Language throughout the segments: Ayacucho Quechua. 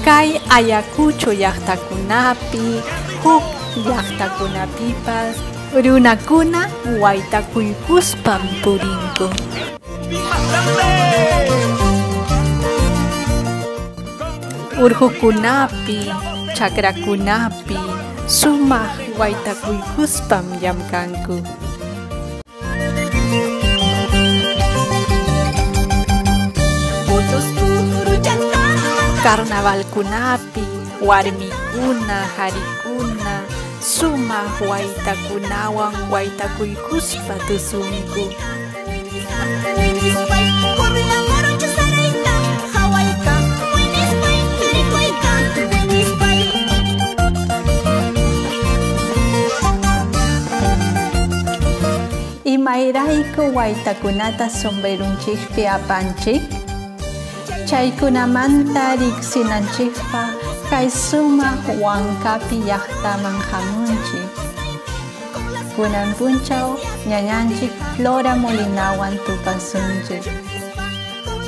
Kay Ayacucho llaqtakunapi, huk llaqtakunapipas runakuna waytakuykuspam purinku. Urqukunapi, chakrakunapi sumaq waytakuykuspam llamkanku. Carnavalkunapi warmikuna, harikuna sumaq waytakunawan waytakuykuspa tusunku. Imayrayku waytakunata sombrerunchikpi apanchik? Chaykunamanta riqsinanchikpaq kay sumaq Huancapi llaqtaman hamunchik. Kunan punchaw ñañanchik Flora Molinawan tupasunchik.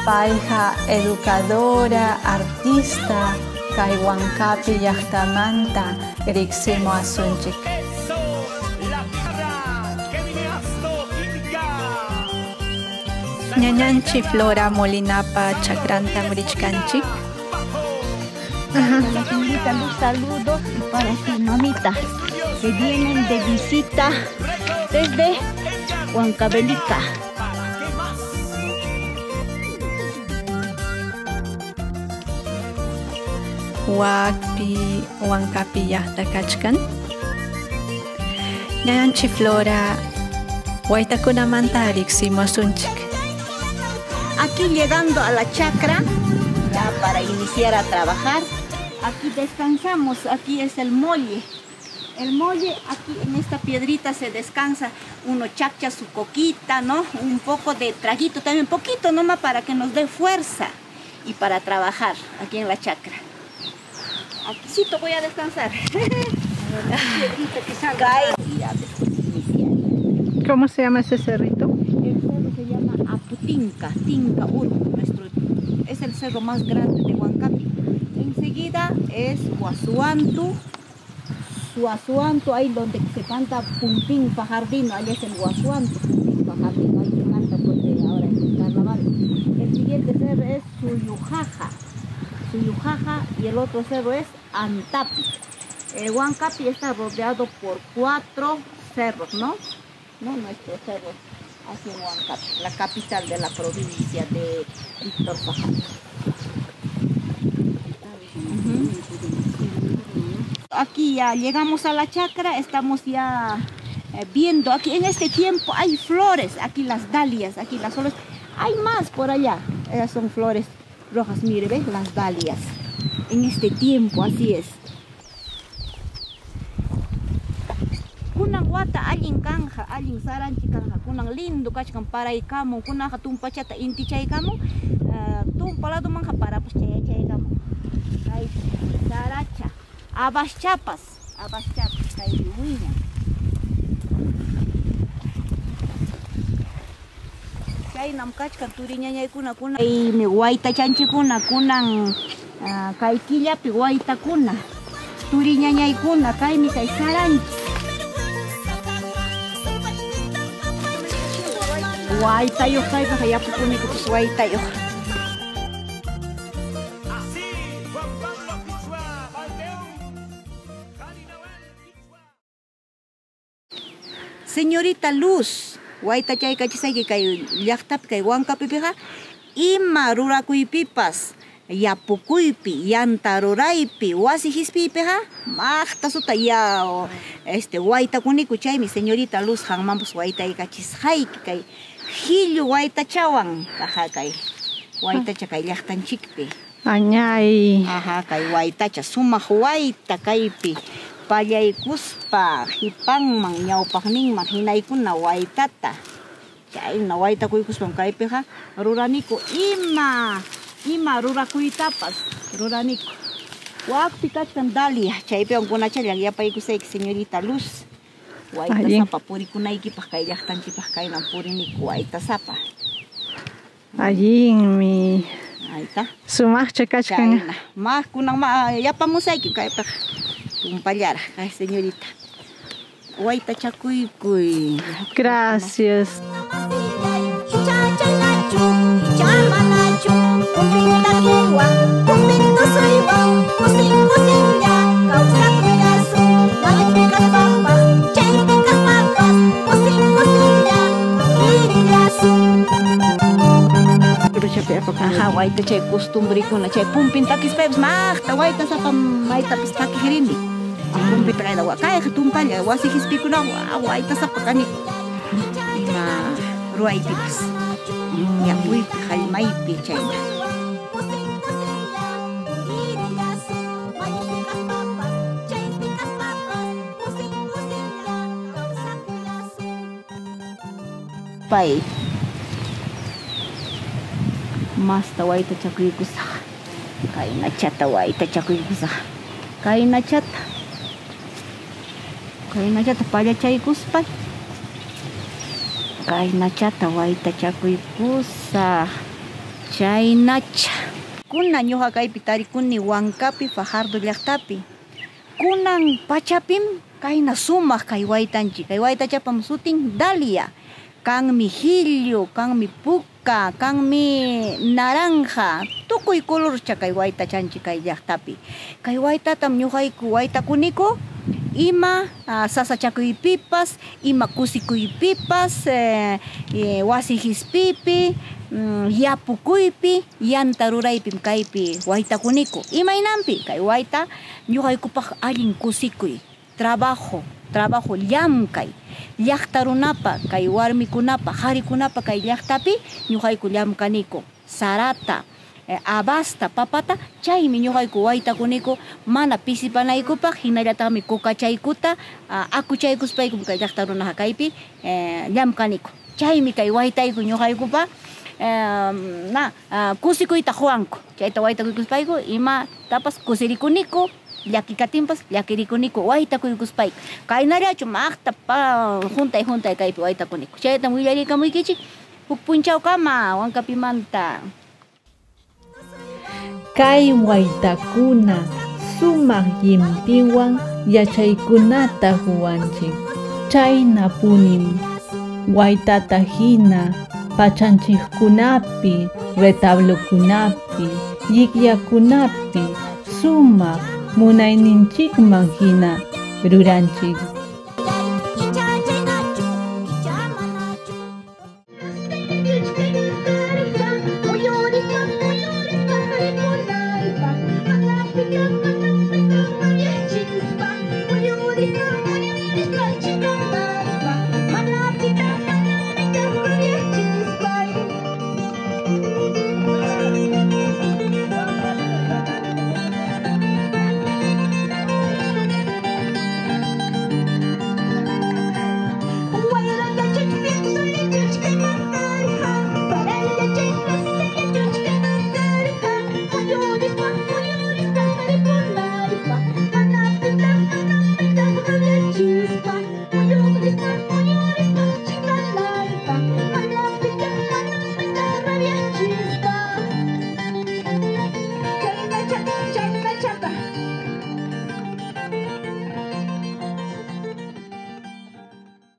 Payqa educadora, artista kay Huancapi llaqtamanta riqsimuwasunchik. Ñañanchik Flora Molinapa chakrantam richkanchik. La señorita Luz, saludos y para su mamita que vienen de visita desde Huancavelica. Wakpi Huancapi llaqta kachkan. Ñañanchik Flora waytakunamanta riqsimuwasunchik. Aquí llegando a la chacra, ya para iniciar a trabajar, aquí descansamos, aquí es el molle. El molle, aquí en esta piedrita se descansa, uno chacha su coquita, ¿no? Un poco de traguito también, poquito nomás para que nos dé fuerza y para trabajar aquí en la chacra. Aquícito voy a descansar. Piedrita que salga y ya después iniciar. ¿Cómo se llama ese cerrito? El cerro se llama Aputinca, Tinca Uru, nuestro, es el cerro más grande de Huancapi. Enseguida es Huasuantu, Suazuantu, ahí donde se canta Pumpín Fajardino, ahí es el Huasuantu, Pumpín Fajardino, ahí se canta pues ahora en el carnaval. El siguiente cerro es Suyujaja, Suyujaja, y el otro cerro es Antapi. El Huancapi está rodeado por 4 cerros, ¿no? No, nuestro cerro aquí en Huancapi, la capital de la provincia de Víctor Fajardo. Aquí ya llegamos a la chacra, estamos ya viendo, aquí en este tiempo hay flores, aquí las dalias, aquí las flores, hay más por allá, esas son flores rojas, mire, ¿ves? Las dalias, en este tiempo, así es. Kunan wata allin kanja, allin saranchi kanja, kunan lindo kachkan paraykamun, kunanja tumpachata intichaykamun, tumpa lado manja parapas chayachaykamun. Kay saracha, abaschapas, abaschapas kay wiñan. Chaynam kachkan turiñañaykuna kunan kaymi waytachanchikuna kunan kay killapi waytakuna turiñañaykuna kaymi kay saranchi. Waytayuq kaypaqa yapukunikupas waytayuq. Señorita Luz, waytachaykachisayki kay llaqtapi kay Huancapipiqa ima rurakuypipas yapukuypi, yanta ruraypi, wasi hispiypiqa maqta suta ya waytakuniku chaymi señorita Luz qanmanpas waytaykachisqayki kay hillu waytachawan, aja kay waytacha kay llaqtanchikpi. Añay. Aja kay waytacha sumaq wayta kaypi pallaykuspa hipanman ñawpaqninman hinaykuna waytata. Chayna waytakuykuspam kaypiqa ruraniku ima rurakuytapas ruraniku. Wakpi kachkan dalia, chaypiwan kunachallan yapaykusayki señorita Luz. Waytasapa purikunaykipaq kay llaqtanchikpaq kaynan puriniku waytasapa. Allinmi. Ahí está. Sumaqcha kachkan. Chayna. Más kunan ma yapamusayki kaypaq. Tumpallara, ay señorita. Waytachakuykuy. Gracias. Ajá, wayta chay costumbrikuna chay pumpin takispaypas maqta wayta sapa maytapas takirini. Pumpita kayna kayqa tumpalla wasi hispikuna wayta sapa kaniku. Ima ruwaypipas. Yapuypi hallmaypi chayna. Pay. Masta waytachakuykusaq. Kaynachata waytachakuykusaq. Kaynachata. Kaynachata pallachaykuspay. Kaynachata waytachakuykusaq. Chaynacha. Kunan ñuqa kaypi tarikuni Huancapi Fajardo llaqtapi. Kunan pachapim kayna sumaq kay waytanchik. Kay waytachapam sutin Dalia. Kanmi hillu, kanmi puka, kanmi naranja, tukuy colorcha kay waytachanchik kay llaqtapi. Kay waytatam ñuqayku waytakuniku ima sasachakuypipas, ima kusikuypipas, wasi hispipi, yapukuypi, yanta ruraypim kaypi waytakuniku. Imaynanpi kay wayta ñuqaykupaq allin kusikuy, trabajo, trabajo llamkay. Llaqta runapa, kay warmikunapa, qharikunapa kay llaqtapi ñuqayku llamkaniku. Sarata, abasta, papata, chaymi ñuqayku waytakuniku mana pisipanaykupaq, hinallataqmi kukachaykuta, akuchaykuspaykum kay llaqta runaqa kaypi llamkaniku. Chaymi kay waytayku ñuqaykupa na kusikuyta quwanku. Chayta waytakuykuspayku imatapas kusirikuniku. Llakikatinpas llakirikuniku waytakuykuspayku. Kaynallachu maqta pa juntay juntay kaypi waytakuniku. Chaytam willarikamuykichik huk punchawkama Huancapimanta. Kay waytakuna sumaq llimpiwan yachaykunata huwanchik. Chaynapunim waytata hina pachanchikkunapi, retablokunapi, llikllakunapi sumaq munayninchikman hina ruranchik.